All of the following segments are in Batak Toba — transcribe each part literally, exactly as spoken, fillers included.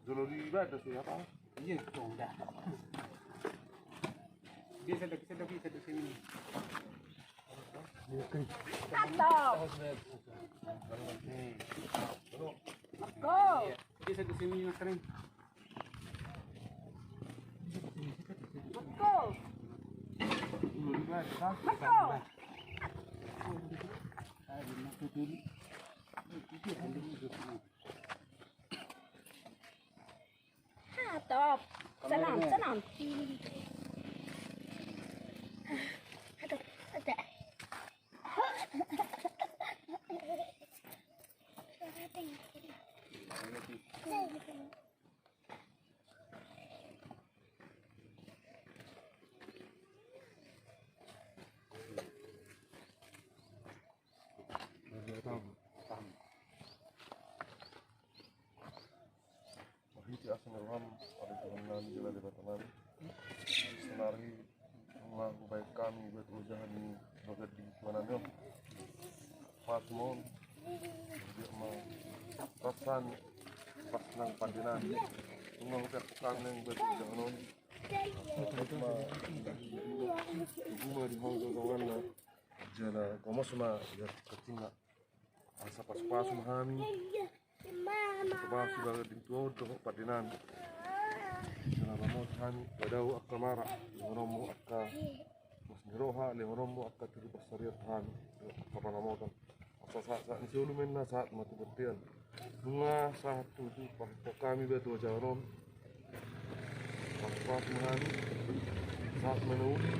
Jolo di batas ya, apa? Iya, dong, dah. Bisa, bisa, bisa, bisa, sini. Atau. Go. Bisa, sini, Mas Kering. Go. Go. Atop. Salam, salam. Atop, atop. Marhite asa ni roham, ale Tuhan nami, jala Debata nami, saonari nunga hubahen hami buat ojahan ni baganding tua nami on. Pasu ma on, dia ma rasani, pas nang pande nami. Nunga hubahen hami nang buat ojahan on. Tubu ma di ho tonggonna. Jala gomos ma di tingkina. Asa pasupasu ma hami. Pasupasu baganding tua on dohot pande nami. Jala ramoti hami, badau angka mara, lehononmu angka pos ni roha, lehononmu angka tolu pansarian hami, angka pangamotan. Asa sahat, sahat ni solu ma inna, sahat ma tu bontean. Nunga sahat tutu, pasahat hami buat ojahan on. Pas-pas ma hami, sahat ma na uli,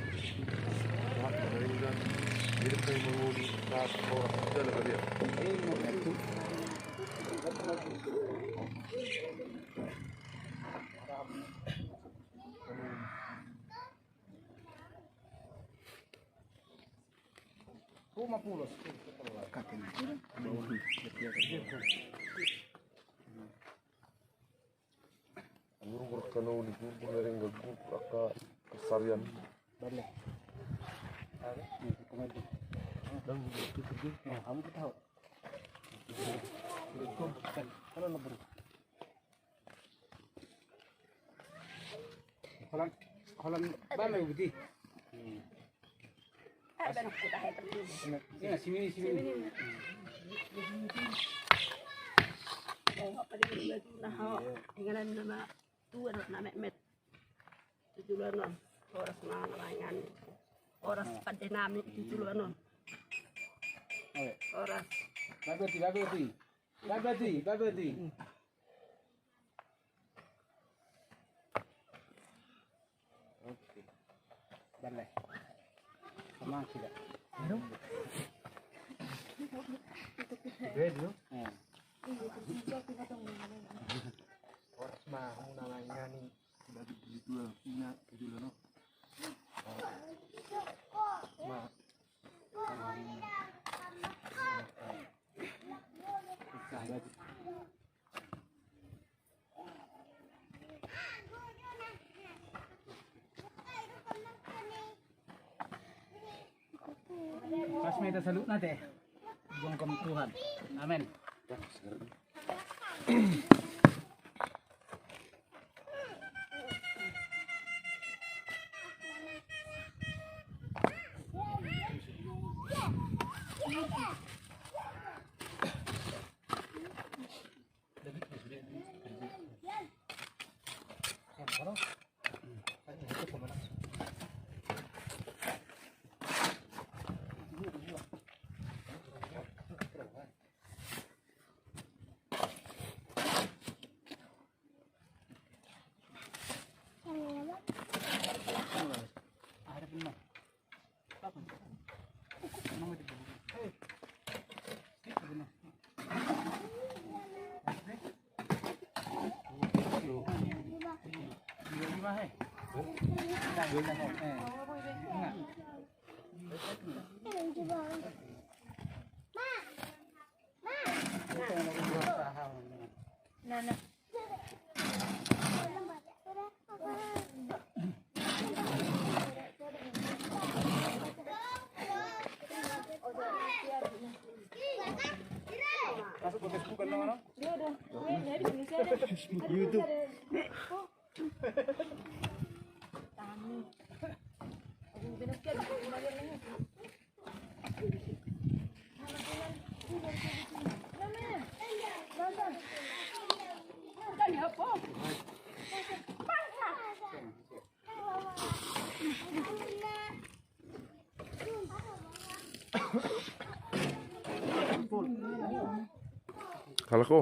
sahat ma na denggan, hidup hami mangolu, sahat horas jala badia. Rumah pulos. Gurgur angka na uli, gurgur na denggan, gurgur angka pansarian. Bale. Ada. Ini kita maju. Dan gurgur itu pergi. Nah, kamu ketawa. Kalau lebur. Holan, holan, bame uti. Iya, sini, sini. Inganan nama tua nama met. Tujulan on. Horas ma laingan. Horas pande nami tujulan on. Horas. Babati, babati. Babati, babati. Oke. Bale. Sama kita. Aduh. Beda, no? Eh. Horas ma, hamu na laingan ni. Bagi di dua, ina, di dua, no? Ma. Pas ma hita saluhutna te. Gomgom Tuhan. Amen. YouTube. Halak ho.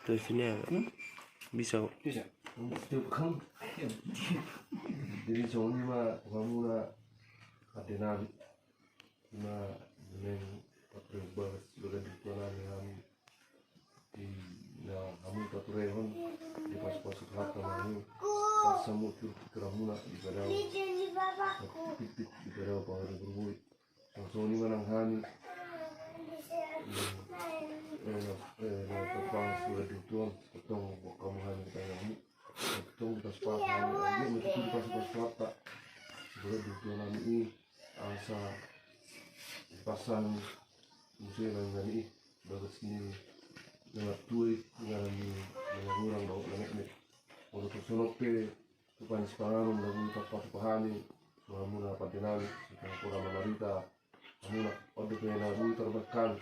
Terus ini ya, bisa. Bisa. Jadi songon i ma tu hamuna, ate nami. Ima naeng pature bagas baganding tua nami hami. Di na hamu paturehon, dipasupasu Tuhanta ma hamu. Pasa hamu pikiranmuna dipadao, dipitpit dipadao pangariburgui. Songon i ma nang hami. Eh, na, eh, na pature bagas baganding tua, tong boan hamu hami, tong hamu. Tong dipasupasu hami, anggiat ma tutu dipasupasu Tuhanta baganding tua nami i. Asa dipasang muse nang nami i bagas ni na martua i, nang nami na godang dohot na metmet. Molo tung songon on pe tupa ni sipanganon na boi tarpatupa hami tu hamuna pande nami, sipanganon na marita hamuna, on dope na boi tarbahen hami.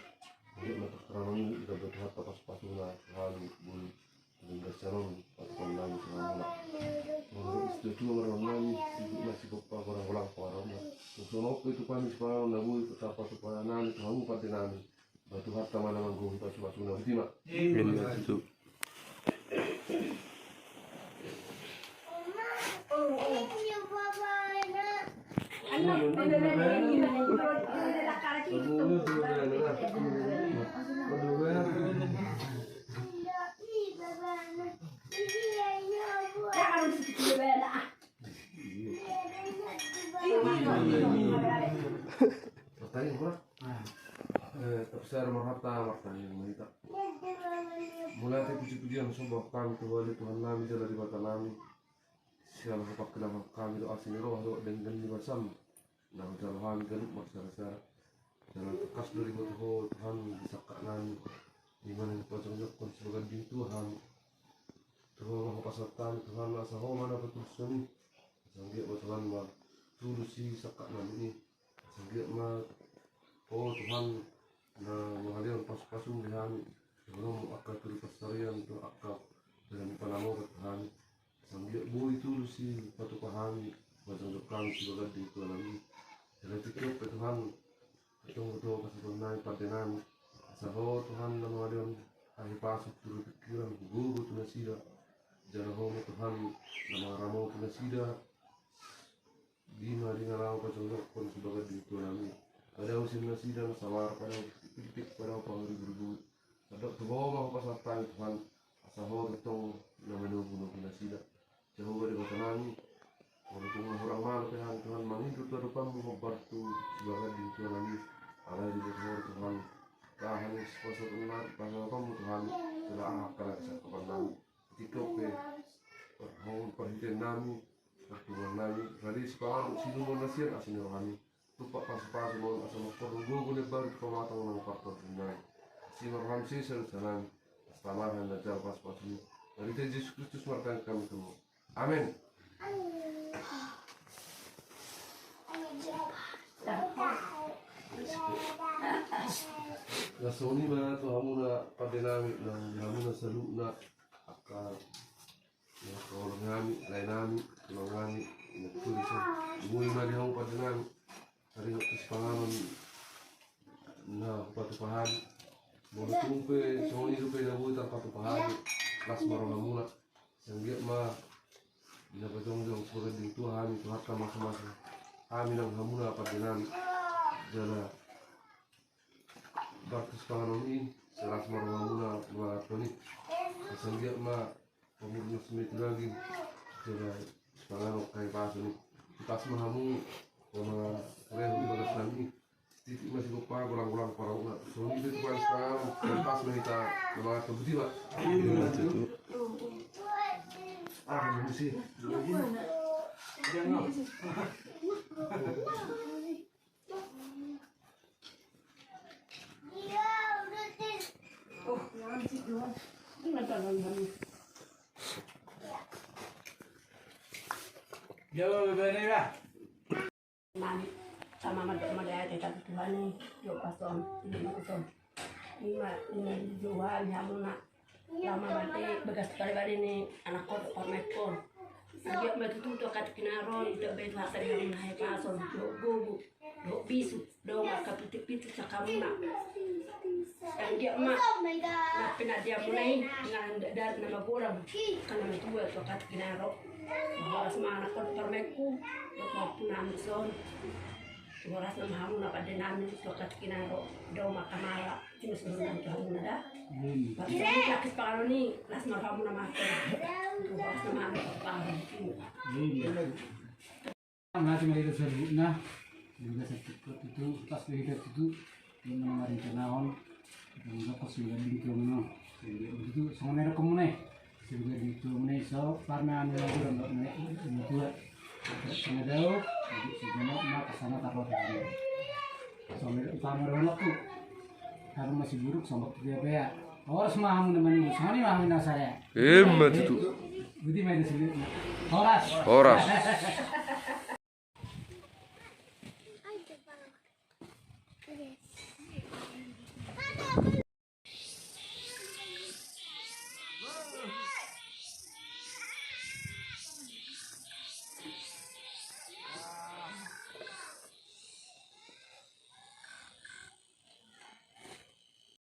Anggiat ma tarpamangido di Tuhanta pasupasuna tu hami boi. Molo istilah tua marroha nami, ibu masih bepa gorang-gorang pengaruhna. Songon on pe tupa ni sipanganon na boi tarpatupa nami tu hamu pande nami. Ba Tuhanta ma na manggohi pasupasuna, botima. Amin. Martangiang ma hita. Mauliate, puji-pujian, somba hami tu Ho ale Tuhan nami jala Debata nami. Siala hupangkilala hami do asi ni roha dohot denggan ni basam. Na hujalo hami ganup marsara-sara. Jala tangkas do diboto Ho Tuhan di sangkap nami. Di mana dipajongjongkon sibaganding tua hami. Tu Ho ma hupasahat hami Tuhan, asa Ho ma na patulushon i. Asa anggiat ma Tuhan ma tulus i sangkap nami i. Asa anggiat ma Ho Tuhan na mangalehon pasu-pasum di hami. Dohononmu angka turu pansarian tu angka dalan panamotan tu hami. Asa anggiat boi tulus i patupa hami, pajongjong hami sibaganding tua nami. Jala tingki on pe Tuhan, tongtong do pasahaton nami pande nami. Asa Ho Tuhan na mangalehon hahipason tu turu pikiran, gogo tu nasida. Jala Ho ma Tuhan na mangaramoti nasida. Di na di na laho pajongjongkon sibaganding tua nami. Padao sian nasida na sabar, padao pilpil, padao pangariburgu. Sadok tu Ho ma hupasahat hami Tuhan, asa Ho tongtong na manogunogu nasida. Jahowa Debata nami, molo tung hurang malo pe hami Tuhan mangido tu adopanmu hombar tu sibaganding tua nami. Alai diboto Ho Tuhan, tahan pasahatonmu, pasahatonmu Tuhan, jala aha angka na disangkapan nami. Tingki on pe, parhitean nami, parhitean nami, rade sipanganon, sinumon na sian asi ni roha nami. Tumpak pasu-pasu ma on asa mangkorhon gogo na imbaru tu pamatang nang partondion nami. Asi ma roham sesa dosa nami. Asa tama hami manjalo pasu-pasu i. Marhite Jesus Kristus martangiang hami tu Ho. Amen. Na songon i ma tu hamuna pande nami, nang di hamuna saluhutna, angka na mangkaholongi hami, lae nami, tulang nami, inang turi sa. Boi ma di hamu pande nami taringot tu sipanganon na hupatupa hami. Molo tung pe songon i dope na boi tarpatupa hami, las ma rohamuna. Asa anggiat ma Na pajongjong tu tua hami tu hata masa-masa. Hami nang hamuna pande nami. Jala bakti sipanganon i, sai las ma rohamuna mangalap i. Asa anggiat ma pamurnas ma i tu daging. Jala sipanganon hahipason i. Hipas ma hamu, mama rehu di bagas nami. Titik masih lupa golang-golang parau na. Songon i do tu paling sekarang. Pas na hita na mangatur berdua. Ah, mesti. Yo, bene ba. Mani, sama mada mada ya, kita Tuhan ni, yo pason, ini pason. Ima, ima di Tuhan, ya muna. Lama mati, bagas kali bari ni, anak kau, anak kau. Anggiat ma tutu tu angka tinaro, ito be tu hata di hamuna, hai pason, dohot gogo, dohot bisu, dohot angka pitik-pitik sakamuna. Anggiat ma, na pinadiamuna i, na darat na magodang, angka na matua tu angka tinaro. Horas ma anak kau, anak kau, dohot hamuna ambision. Horas ma hamuna pande nami tu angka tinaro, dohot angka mala, ima songon i tu hamuna da. Amin. Bangso ni lakis panganon i, las ma hamuna makan. Horas ma hamuna panganon. Amin. Mauliate ma di Debata saluhutna. Di bagasan tutu, pas do hita tutu. Di na marintanahon. Di na pas mula di tutu. Di tutu, songon na didok hamuna i. Sudah di tutu muna i so, parna anu na bulan dok na tua. Sanga dao, di sini ma pasana tarot. Songon na didok utama do anakku. Haru masih buruk, sombok tu dia bea. Horas ma hamu na mani, songon i ma hamu na sada. Ima tutu. Budi ma i na sulit. Horas. Horas.